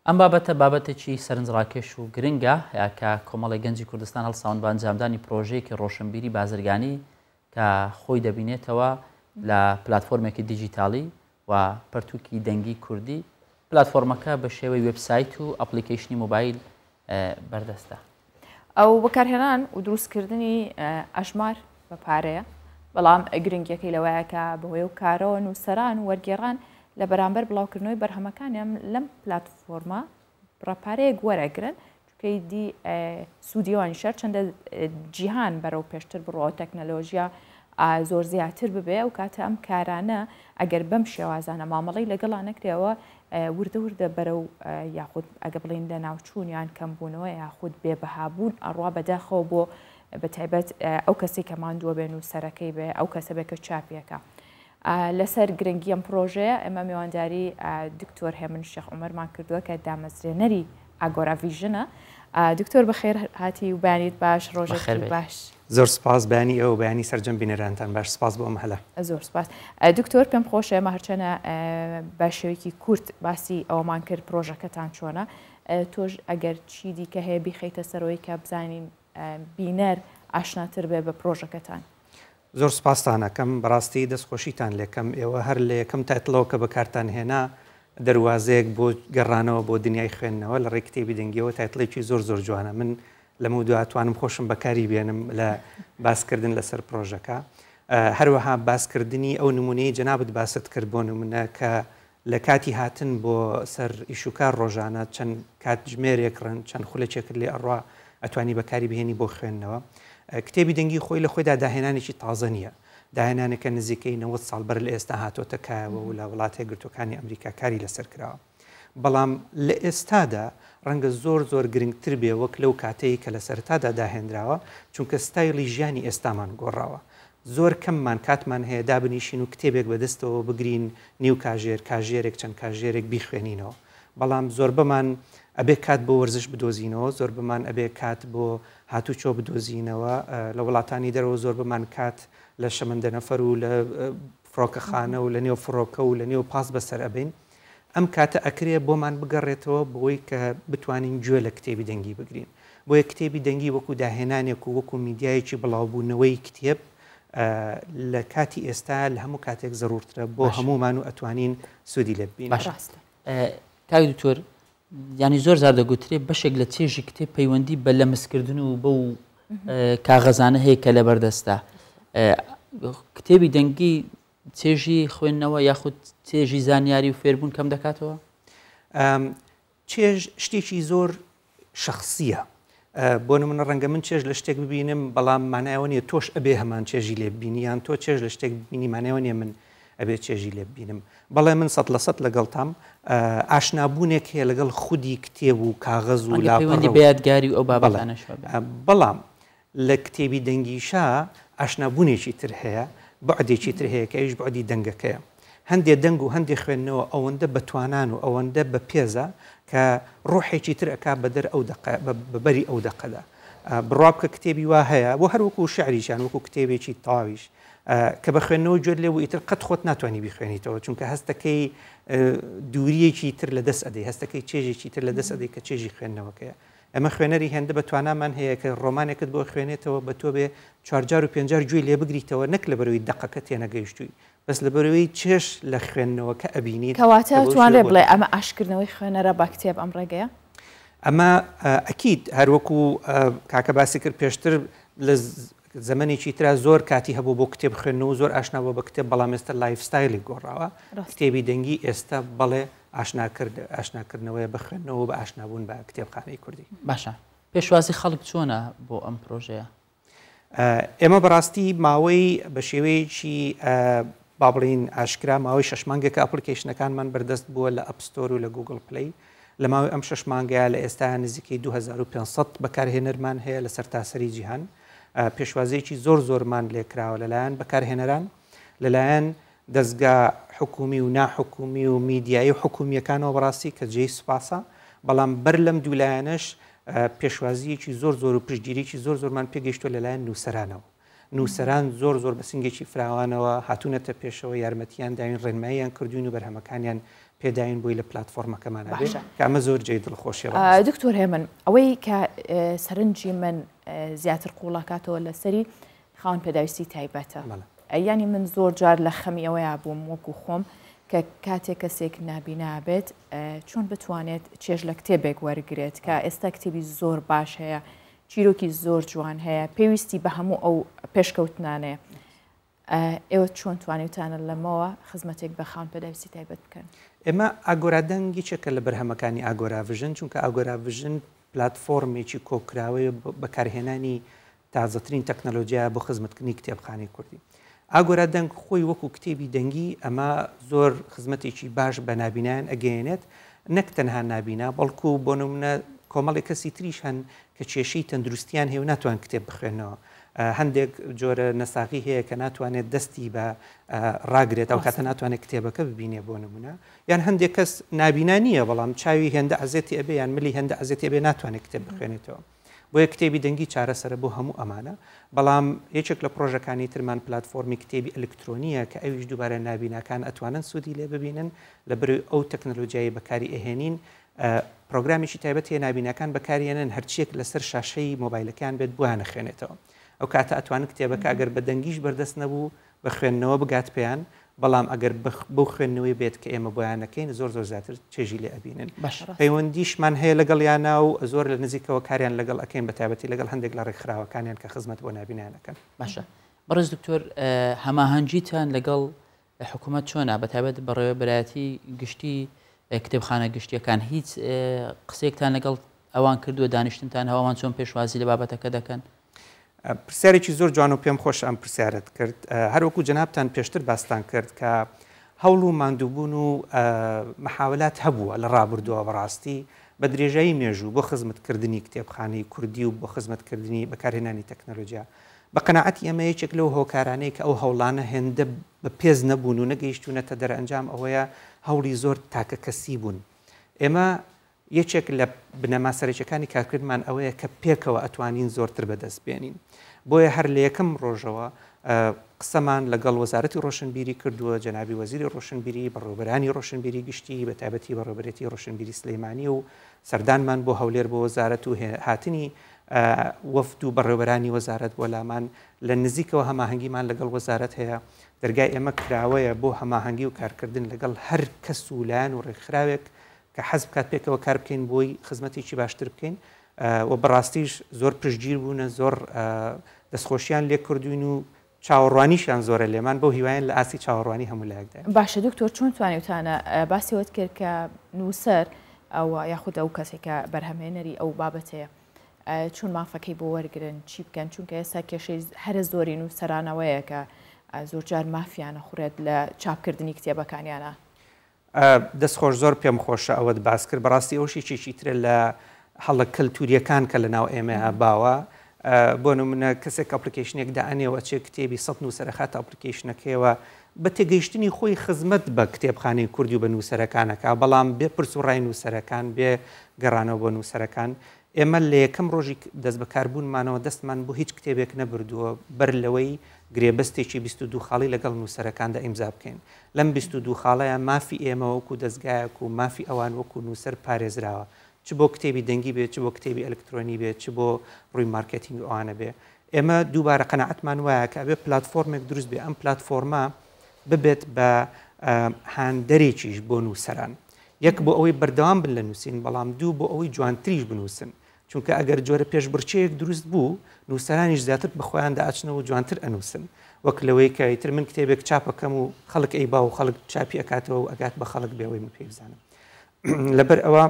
ئەم بابەتە بابەتێکی سەرنجڕاکێش و گرنگە کە کۆمەڵی گەنجی کوردستان هەڵساون بە ئەنجامدانی پرۆژەیەکی ڕۆشنبیری بازرگانی کە خۆی دەبینێتەوە لە پلتفۆرمێکی دیجیتالی و پەرتوکی دەنگی کوردی پلتفۆرمەکە بە شێوەی وێبسایت و ئەپلیکەیشنی مۆبایل بەردەستە. ئەو بەکارهێنان و دروستکردنی ئەژمار بە پارەیە، بەڵام گرنگیەکەی لەوەیە کە بەهۆی ئەو کارەوە نووسەران و وەرگێڕان لە بەرامبەر بڵاوکردنەوەی بەرهەمەکانیان لەم پلاتفۆرمە بڕە پارەیەک وەرەگرن، چونکە ئیدی سوودی ئەوانیش هەرچەندە جیهان بەرەو پێشتر بڕوا و تەکنەلۆژیا زۆر زیاتر ببێ ئەو کاتە ئەم کارانە ئەگەر بەم شێوازانە مامەڵەی لەگەڵا نەکرێەوە وردە وردە بەرەو یاخود ئەگە بڵین لە ناوچوون یان کەمبوونەوە یاخود بێبەهابوون ئەڕوا بەداخەوە بۆ بە تایبەت ئەو کەسی کە ماندووە بێ نووسەرەکەی بێ ئەو کەسە بێ کە چاپیەکە. لەسەر گرنگی ئەم پرۆژەیە ئێمە میوانداری دکتۆر هێمن شێخ عومەرمان کردووە کە دامەزرێنەری ئاگۆرا ڤیژنە. دکتۆر بەخێر هاتی و بەیانیت باش ڕۆژێکی باش. زۆر سپاس بەیانی ئێوە بەیانی سەرجەم بینەرانتان باش سپاس بۆ ئەم هەلە. زۆر سپاس دکتۆر پێم خۆشە ئێمە هەرچەنە بە شێوەیەکی کورت باسی ئەوەمان کرد پرۆژەکەتان چۆنە تۆش ئەگەر چی دیکە هەیە بیخەیتە سەرەوەی کە بزانین بینەر ئاشناتر بێ بە پرۆژەکەتان. زۆر سپاستان ئەکەم بەڕاستی دەست خۆشیتان لێکەم ئێوە هەر لە یەکەم title ەوە کە بەکارتان هێنا دەروازەیەک بۆ گەڕانەوە بۆ دنیای خوێندنەوە لە ڕێی کتێبی دەنگیەوە title ێکی زۆر زۆر جوانە من لەمە دوا توانم خۆشم بەکاری بێنم لە باسکردن لەسەر پرۆژەکە هەروەها باسکردنی ئەو نمونەی جەنابت باست کرد بۆ نمونە کە لە کاتی هاتن بۆ سەر ئیشوکار ڕۆژانە چەند کاتژمێرێک ڕەن چەند خولەکێکت لێ ئەڕوا ئەتوانی بەکاری بهێنی بۆ خوێندنەوە. کتێبی دەنگی خۆی لە خۆیدا داهێنانێکی تازە نییە. داهێنانێکە نزیکەی 90 ساڵ بەر لە ئێستا هاتۆتە کایەوە و لە وڵاتە یەکگرتووەکانی ئەمریکا کاری لەسەر کراوە. بەڵام لە ئێستادا ڕەنگە زۆر زۆر گرنگتر بێ وەک لەو کاتەی کە لە سەرەتادا داهێنراوە، چونکە ستایلی ژیانی ئێستامان گۆڕاوە. زۆر کەممان کاتمان هەیە دابنیشین و کتێبێک بەدەستەوە بگرین نیو کاژێر، کاژێرێک، چەند کاژێرێک بیخوێنینەوە. بەڵام زۆربەمان ئەبێ کات بۆ وەرزش بدۆزینەوە، زۆربەمان ئەبێ کات بۆ هاتوچۆ بدۆزینەوە، لە وڵاتانی دەرەوە زۆربەمان کات لە شەمەندەنەفەر و لە فڕۆکەخانە و لە نێو فڕۆکە و لە نێو پاس بەسەر ئەبەین. ئەم کاتە ئەکرێ بۆمان بگەڕێتەوە بۆی کە بتوانین گوێ لە کتێبی دەنگی بگرین. بۆیە کتێبی دەنگی وەکو داهێنانێک و وەکو میدیایەکی بڵاوبوونەوەی کتێب لە کاتی ئێستا لە هەموو کاتێک زەرورترە بۆ هەموومان و ئەتوانین سوودی لێ ببینین. باشە کاک دکتۆر یانی زۆر جار دەگوترێ بەشێک لە چێژی کتێب پەیوەندی بە لەمسکردن و بەو کاغەزانە هەیە کە لەبەردەستە کتێبی دەنگی چێژی خوێندنەوە یاخود چێژی زانیاری و فێربوون کەم دەکاتەوە؟ چێژ شتێکی زۆر شەخسییە. بۆ نمونە ڕەنگە من چێژ لە شتێک ببینم بەڵام مانایەوە نییە تۆش ئەبێ هەمان چێژی لێ ببینی یان تۆ چێژ لە شتێک ببینی مانایەوە نییە من ئەبێ چێژی لێ ببینم. بەڵێ من 100% لەگەڵتام ئاشنابوونێک هەیە لەگەڵ خودی کتێب و کاغەز و ڕەنگە پەیوەندی لاپەڕە بە و یادگاری و ئەو بەڵێ بابەتانەشەوە بێ. بەڵام لە کتێبی دەنگیشا ئاشنابوونێکی تر هەیە، بوعدێکی تر هەیە کە ئەویش بوعدی دەنگەکەیە. هەندێ دەنگ و هەندێ خوێندنەوە ئەوەندە بەتوانان و ئەوەندە بەپێزە کە ڕۆحێکی تر ئەکا بەدەر ئەو دەقە بە بەری ئەو دەقەدا. بڕوا بکە کتێبی وا هەیە و هەر وەکوو شیعریش یان وەکوو کتێبێکی تەواویش کە بە خوێندنەوە گوێت لێ بوو ئیتر قەت خۆت ناتوانی بیخوێنیتەوە چونکە هەستەکەی دوورییەکی تر لە دەست ئەدەی، هەستەکەی چێژێکی تر لە دەست ئەدەی کە چێژی خوێندنەوەکەیە. ئێمە خوێنەری هێندە بە توانامان هەیە کە ڕۆمانێکت بۆ خوێنێتەوە بە تۆ بێ چوارجار و پێنجار گوێی لێ بگریتەوە نەک لەبەرئەوەی دەقەکە تێنەگەیشتووی بەس لەبەرئەوەی چێژ لە خوێندنەوەکە ئەبینیت کەواتە کە بەو شێوە توانرێ بۆ بڵێ ئەمە ئاشکردنەوەی خوێنەرە بە کتێب ئەم ڕێگەیە؟ ئەمە ئەکید هەر وەکو کاکە باسی کرد پێشتر لە زەمەنێکی ترا زۆر کاتی هەبوو بۆ کتێب خوێندنەوە و زۆر ئاشنا بووە بە کتێب بەڵام ئێستا lifestyle ی گۆڕاوە کتێبی دەنگی ئێستا بەڵێ ئاشناکرد ئاشناکردنەوەیە بە خوێندنەوە و بە ئاشنابوون بە کتێبخانەی کوردی. باشە پێشوازی خەڵک چۆنە بۆ ئەم پرۆژەیە؟ ئێمە بەڕاستی ماوەی بە شێوەیەکی با بڵین ئاشکرا ماوەی شەش مانگێکە application ەکانمان بەردەست بووە لە App Store و لە Google Play لە ماوەی ئەم شەش مانگەیە لە ئێستا نزیکەی 2500 بەکارهێنەرمان هەیە لە سەرتاسەری جیهان پێشوازیەکی زۆر زۆرمان لێکراوە لەلایەن بەکارهێنەران لەلایەن دەزگا حکومی و ناحکومی و میدیایی و حکومییەکانەوە بەڕاستی کە جێی سوپاسە، بەڵام بەر لەم دوو لایەنەش پێشوازییەکی زۆر زۆر و پشتگیریی زۆر زۆرمان پێگەیشتووە لەلایەن نووسەرانەوە. نووسەران زۆر زۆر بە سنگێکی فراوانەوە هاتوونەتە پێشەوە یارمەتیان داوین ڕێنماییان کردوین و بەرهەمەکانیان پێداوین بۆی لە پلاتفۆرمەکەمانە بێ باشە. کە ئەمە زۆر جێی دڵخۆشیە بەڕاستی. دکتۆر هێمن ئەوەی کە سەرنجی من زیاتر قوڵەکاتەوە لەسەری خاوەن پێداویستی تایبەتە بەڵێ. یانی من زۆر جار لە خەمی ئەوەیا بووم وەکو خۆم کە کاتێک کەسێک نابینا بێت چۆن بتوانێت چێژ لە کتێبێک وەرگێت کە ئێستا کتێبی زۆر باش هەیە چیرۆکی زۆر جوان هەیە پێویستی بە هەموو ئەو پێشکەوتنانەیە ئێوە چۆن توانیوتانە لەمەوە خزمەتێک بە خاوەن پێداویستی تایبەت بکەن؟ ئێمە ئاگۆرا دەنگ یەکێکە لە بەرهەمەکانی ئاگۆرا ڤژن، چونکە ئاگۆرا ڤژن پلاتفۆرمێکی کۆکراوەیە بەکارهێنانی تازەترین تەکنەلۆجیایە بۆ خزمەتکردنی کتێبخانەی کوردی. ئاگۆرا دەنگ خۆی وەکو کتێبی دەنگی ئەمە زۆر خزمەتێکی باش بە نابینایان ئەگەیەنێت، نەک تەنها نابینا بەڵکو بۆ نمونە کۆمەڵێک کەسی تریش هەن کە کێشەی تەندروستیان هەیە و ناتوان کتێب بخوێنەوە. هەندێک جۆرە نەساغی هەیە کە ناتوانێت دەستی بە ڕاگرێت ئەو کاتە ناتوانێت کتێبەکە ببینێ بۆ نمونە یان هەندێک کەس نابینا نییە بەڵام چاوی هێندە ئەزێتی ئەبێ یان ملی هێندە ئەزێتی ئەبێ ناتوانێت کتێب بخوێنێتەوە. بۆیە کتێبی دەنگی چارەسەرە بۆ هەموو ئەمانە، بەڵام یەکێک لە پڕۆژەکانی ترمان پلاتفۆرمی کتێبی ئەلکترۆنییە کە ئەویش دووبارە نابیناکان ئەتوانن سوودی لێ ببینن لەبەرئەوەی ئەو تەکنەلۆجیایەی بەکاری ئەهێنین پرۆگرامێکی تایبەت هەیە نابیناکان بەکاری ئەنن هەرچیەک لەسەر شاشەی مۆبایلەکەیان بێت بۆیان ئەخوێنێتەوە ئەو کاتە ئەتوانن کتێبەکە ئەگەر بە دەنگیش بەردەست نەبوو بە خوێندنەوە بگات پێیان، بەڵام ئەگەر بەو خوێندنەوەی بێت کە ئێمە بۆیان ئەکەین زۆر زۆر زیاتر چێژی لێ ئەبینن. باشە. پەیوەندیشمان هەیە لەگەڵیانا و زۆر لە نزیکەوە کاریان لەگەڵ ئەکەین بە تایبەتی لەگەڵ هەندێک لە ڕێکخراوەکانیان کە خزمەت بۆ نابینایان ئەکەن. باشە بەڕێز دکتۆر هەماهەنگیتان لەگەڵ حکوومەت چۆنە بە تایبەت بەڕێوەبەرایەتی گشتی کتێبخانە گشتیەکان هیچ قسەیەکتان لەگەڵ ئەوان کردووە دانیشتنتان هەوە ئەوان چۆن پێشوازی لە بابەتەکە دەکەن؟ پرسیارێکی زۆر جوان و پێم خۆشە ئەم پرسیارەت کرد هەروەکو جەنابتان پێشتر باستان کرد کە هەوڵ و ماندووبوون و محاولات هەبووە لە ڕابردووە بەڕاستی بە درێژایی مێژوو بۆ خزمەتکردنی کتێبخانەی کوردی و بۆ خزمەتکردنی بەکارهێنانی تەکنەلۆجیا بە قەناعەتی ئێمە یەکێک لەو هۆکارانەی کە ئەو هەوڵانە هێندە بەپێز نەبوون و نەگەیشتوونەتە دەرئەنجام ئەوەیە هەوڵی زۆر تاکەکەسی بوون ئێمە یەکێک لە بنەما سەرەکیەکانی کارکردنمان ئەوەیە کە پێکەوە ئەتوانین زۆرتر بەدەست بێنین. بۆیە هەر لە یەکەم ڕۆژەوە قسەمان لەگەڵ وەزارەتی ڕۆشنبیری کردووە، جەنابی وەزیری ڕۆشنبیری، بەڕێوەبەرانی ڕۆشنبیری گشتی، بە تایبەتی بەڕێوەبەرێتی ڕۆشنبیری سلێمانی و سەردانمان بۆ هەولێر بۆ وەزارەت و هاتنی وەفد و بەڕێوەبەرانی وەزارەت بۆ لامان، لە نزیکەوە هەماهەنگیمان لەگەڵ وەزارەت هەیە. دەرگای ئێمە کراوەیە بۆ هەماهەنگی و کارکردن لەگەڵ هەر کەس و لایەن و ڕێکخراوێک کە حەز بکات پێکەوە کار بکەین بۆی خزمەتێکی باشتر بکەین و بەڕاستیش زۆر پشتگیر بوونە زۆر دەستخۆشیان لێ کردوین و چاوەڕوانیشیان زۆرە لێمان بەو هیوایەن لە ئاستی چاوەڕوانی هەموو لایەکداین. باشە دکتۆر چۆن توانیوتانە باسی ئەوەت کرد کە نووسەر ئەوە یاخود ئەو کەسێک کە بەرهەمهێنەری ئەو بابەتەیە چۆن مافەکەی بۆ وەرگرن چی بکەن چونکە ئێستا کێشەی هەرە زۆری نووسەرانەوەیە کە زۆرجار مافیانە خوڕێت لە چاپکردنی کتێبەکانیانە. دەست خۆش زۆر پێم خۆشە ئەوەت باس کرد بەڕاستی ئەوش یەکێکی ترە لە هەڵە کەلتوریەکان کە لە ناو ئێمەیا باوە بۆ نمونە کەسێک application ێک دائەنێ و ئەچێ کتێبی سەد نووسەرە خاتە application ەکەیەوە بە تێگەیشتنی خۆی خزمەت بە کتێبخانەی کوردی و بە نووسەرەکانەکە بەڵام بێ پرس و ڕای نووسەرەکان بێ گەڕانەوە بۆ نووسەرەکان ئێمە لە یەکەم ڕۆژی دەستبەکاربوونمانەوە دەستمان بۆ هیچ کتێبێک نەبردووە بەر لەوەی گرێبەستێکی 22 خاڵی لەگەڵ نووسەرەکاندا ئیمزا بکەین. لەم 22 خاڵەیا مافی ئێمە وەکو دەزگایەک و مافی ئەوان وەکو نووسەر پارێزراوە، چ بۆ کتێبی دەنگی بێت، چ بۆ کتێبی ئەلکترۆنی بێت، چ بۆ ڕووی مارکێتینگ و ئەوانە بێ. ئێمە دووبارە قەناعەتمان وایە کە ئەبێ پلاتفۆرمێک دروست بێ، ئەم پلاتفۆرمە ببێت بە هاندەرێکیش بۆ نووسەران. یەک بۆ ئەوەی بەردەوام بن لە نووسین، بەڵام دوو بۆ ئەوەی جوانتریش بنووسن. چونکە ئەگەر جۆرە پێشبڕکێیەک دروست بوو، نووسەرانیش زیاتر بە خۆیاندا ئەچنەوە و جوانتر ئەنووسن. وەک لەوەی کە ئیتر من کتێبێک چاپ ئەکەم و خەڵک ئەیبا و خەڵک چاپی ئەکاتەوە و ئەگات بە خەڵک بێ ئەوەی من پێی بزانم. لەبەر ئەوە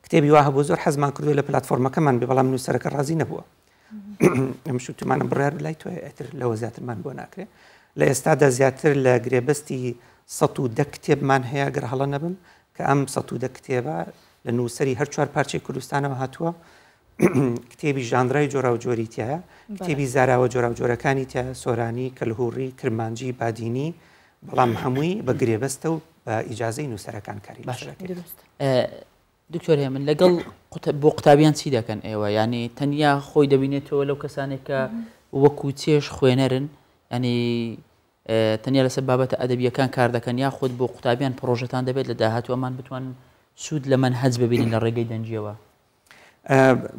کتێبی وا هەبوو زۆر حەزمان کردووە لە پلاتفۆرمەکەمان بێ، بەڵام نووسەرەکە ڕازی نەبووە. ئەم شوتمانە بڕیار لای تۆیە ئیتر لەوە زیاترمان بۆ ناکرێ. لە ئێستادا زیاتر لە گرێبەستی 110 کتێبمان هەیە گەر هەڵە نەبم کە ئەم 110 کتێبە لە نووسەری هەر چوار پارچەی کوردستانەوە هاتووە کتێبی ژانرای جۆراوجۆری تایە کتێبی زاراوە جۆراوجۆرەکانی تایە سۆرانی کەلهوڕی کرمانجی بادینی بەڵام هەمووی بە گرێبەستە و بە ئیجازەی نووسەرەکان کاری باشە دکتۆر هێمن لەگەڵ بۆ قوتابیان چی دەکەن ئێوە ینی تەنیا خۆی دەبینێتەوە لەو کەسانێک کە وەکو چێژ خوێنەرن ینی تەنیا لەسەر بابەتە ئەدەبییەکان کار دەکەن یاخود بۆ قوتابیان پڕۆژەتان دەبێت لە داهاتوو ئەمان بتوانن سوود لە مەنهەج ببینن لە ڕێگەی دەنگیەوە؟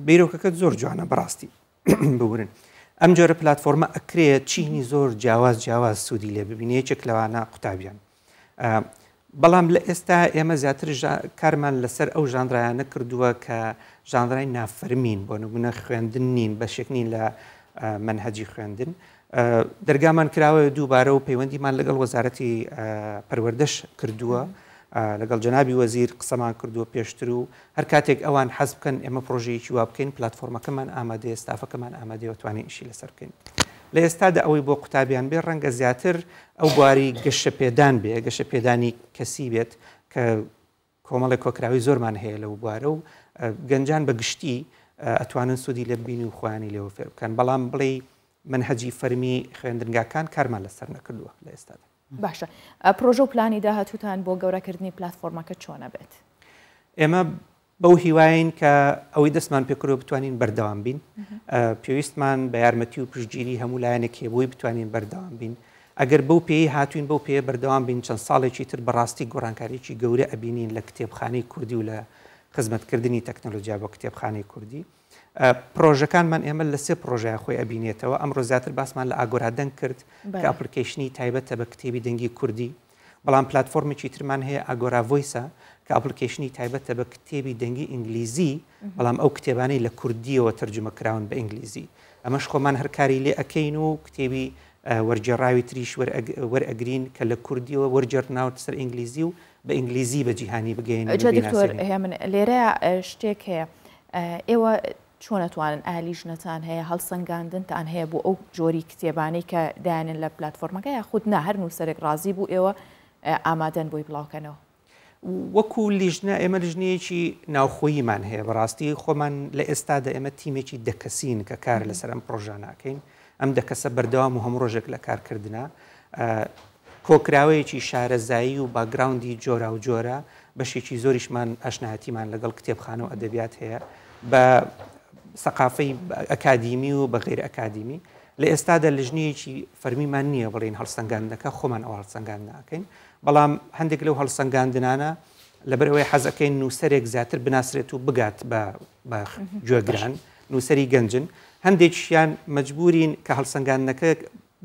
بیرۆکەکەت زۆر جوانە بەڕاستی ببورن ئەم جۆرە پلتفۆرمە ئەکرێت چینی زۆر جیاواز جیاواز سوودی لێ ببینێ یەکێک لەوانە قوتابیان بەڵام لە ئێستا ئێمە زیاتر کارمان لەسەر ئەو ژانرایانە کردووە کە ژانرای نافەرمین بۆ نمونە خوێندن نین بەشێک نین لە مەنهەجی خوێندن دەرگامان کراوەیە دووبارە و پەیوەندیمان لەگەڵ وەزارەتی پەروەردەش کردووە لەگەڵ جەنابی وەزیر قسەمان کردووە پێشتر و هەر کاتێک ئەوان حەز بکەن ئێمە پرۆژەیەکی وا بکەین پلتفۆرمەکەمان ئامادەیە ستافەکەمان ئامادەیە توانین ئیشی لەسەر بکەین لە ئێستادا ئەوەی بۆ قوتابیان بێ ڕەنگە زیاتر ئەو بواری گەشەپێدان بێ گەشەپێدانی کەسی بێت کە کۆمەڵێک کۆکراوەی زۆرمان هەیە لەو بوارە و گەنجان بە گشتی ئەتوانن سوودی لێ ببین و خۆیانی لێوە فێر بکەن بەڵام بڵێی مەنهەجی فەرمی خوێندنگاکان کارمان لەسەر نەکردووە لە ئێستادا. باشە پرۆژە و پلانی داهاتووتان بۆ گەورەکردنی پلاتفۆرمەکە چۆنە بێت؟ ئێمە بەو هیوایەین کە ئەوەی دەستمان پێکردووە بتوانین بەردەوام بین. پێویستمان بە یارمەتی و پشتگیری هەموو لایەنێک هەیە بۆی بتوانین بەردەوام بین. ئەگەر بەو پێیەی هاتووین بەو پێیە بەردەوام بین چەند ساڵێکی تر بەڕاستی گۆڕانکاریی گەورە ئەبینین لە کتێبخانەی کوردی و لە خزمەتکردنی تەکنەلۆجیا بۆ کتێبخانەی کوردی. پرۆژەکانمان ئێمە لە سێ پرۆژەیا خۆی ئەبینێتەوە، ئەمڕۆ زیاتر باسمان لە ئاگۆرا دەنگ کرد کە application ی تایبەتە بە کتێبی دەنگی کوردی. بەڵام پلاتفۆرمێکی ترمان هەیە ئاگۆرا ڤۆیسە کە application ی تایبەتە بە کتێبی دەنگی ئینگلیزی بەڵام ئەو کتێبانەی لە کوردیەوە تەرجومە کراون بە ئینگلیزی ئەمەش خۆمان هەر کاری لێ ئەکەین و کتێبی وەرگێڕاوی تریش وەرئەگرین کە لە کوردیەوە وەرگێڕناوەتە سەر ئینگلیزی و بە ئینگلیزی بە جیهانی بگەیەنین و دکتۆر هێمن لێرە شتێک هەیە ئێوە چۆن ئەتوانن ئایا لیژنەتان هەیە هەڵسەنگاندنتان هەیە بۆ ئەو جۆری کتێبانەی کە دایانن لە پلاتفۆرمەکە یاخود نا هەر نووسەرێک ڕازی بوو ئێوە ئامادەن بۆی بڵاوکەنەوە؟ وەکو لیژنە ئێمە لیژنەیەکی ناوخۆییمان هەیە بەڕاستی خۆمان لە ئێستادا ئێمە تیمێکی دە کەسین کە کار لەسەر ئەم پڕۆژانە ئەکەین ئەم دە کەسە بەردەوام و هەموو ڕۆژێک لە کارکردنە کۆکراوەیەکی شارەزایی و background ی جۆراوجۆرە، بەشێکی زۆریشمان ئاشنایەتیمان لەگەڵ کتێبخانە و ئەدەبیات هەیە بە سەقافەی ئەکادیمی و بە غەیر ئەکادیمی. لە ئێستادا لژنەیەکی فەرمیمان نییە بڵێین هەڵسەنگاندنەکە خۆمان ئەو هەڵسەنگاندنە ئەکەین، بەڵام هەندێک لەو هەڵسەنگاندنانە لەبەرئەوەی حەز ئەکەین نووسەرێک زیاتر بناسرێت و بگات بە گوێگران، نووسەری گەنجن، هەندێکیشیان مەجبوورین کە هەڵسەنگاندنەکە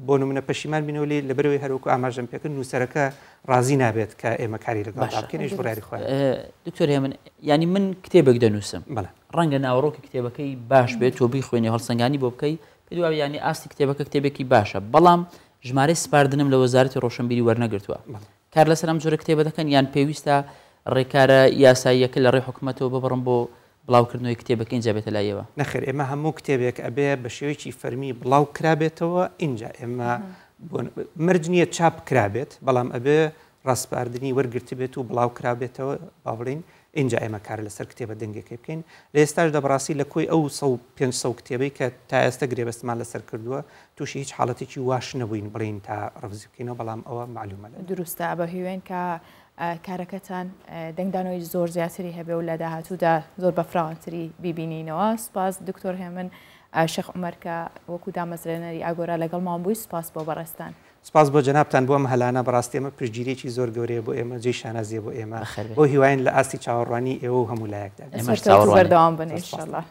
بۆ نمونە پەشیمان بینەوە لێی لەبەرئەوەی هەروەکو ئاماژەم پێکرد نووسەرەکە ڕازی نابێت کە ئێمە کاری لەگەڵدا باشە بکەین ئەویش بڕیاری خۆیان. دکتۆر هێمن یانی من کتێبێک دەنووسم بەڵێ. ڕەنگە ناوەڕۆکی کتێبەکەی باش بێت تۆ بیخوێنی هەڵسەنگانی بۆ بکەی پێت وابێ یانی ئاستی کتێبەکە کتێبێکی باشە بەڵام ژمارەی سپاردنم لە وەزارەتی ڕۆشنبیری وەرنەگرتووە بەڵێ. کار لەسەر ئەم جۆرە کتێبە دەکەن یان پێویستە ڕێکارە یاساییەکە لە ڕێی حکومەتەوە ببڕن بۆ بڵاوکردنەوەی کتێبەکە ئینجا بێتە لای ئێوە؟ نەخێر ئێمە هەموو کتێبێک ئەبێ بە شێوەیەکی فەرمی بڵاو کرابێتەوە ئینجا ئێمە مەرج نییە چاپ کرابێت بەڵام ئەبێ ڕاسپاردنی وەرگرتبێت و بڵاو کرابێتەوە با بڵین ئینجا ئێمە کار لەسەر کتێبە دەنگەکەی بکەین لە ئێستاشدا بەڕاستی لە کۆی ئەو 500 کتێبەی کە تا ئێستا گرێبەستمان لەسەر کردووە تووشی هیچ حاڵەتێکی واش نەبووین بڵین تا ڕەفزی بکەینەوە بەڵام ئەوە مەعلومە لە دروستە بە هیوێن کە کارەکەتان دەنگدانەوەی زۆر زیاتری هەبێ و لە داهاتوودا زۆر بە فراوانتری بیبینینەوە. سوپاس دکتۆر هێمن شێخ عومەر کە وەکو دامەزرێنەری ئاگۆرا لەگەڵمان بووی، سوپاس بۆ بەڕێزتان. سوپاس بۆ جەنابتان بۆ ئەم هەلانە، بەڕاستی ئەمە پشتگیریەکی زۆر گەورەیە بۆ ئێمە، جێی شانازیە بۆ ئێمە، بەخێربێی. بەو هیوایەین لە ئاستی چاوەڕوانی ئێوە و هەموو لایەکدا بین. ئێمەش سەرکەوتوو چاوەڕوانین. بەردەوام بن زۆر سوپاستان. ئینشەڵا.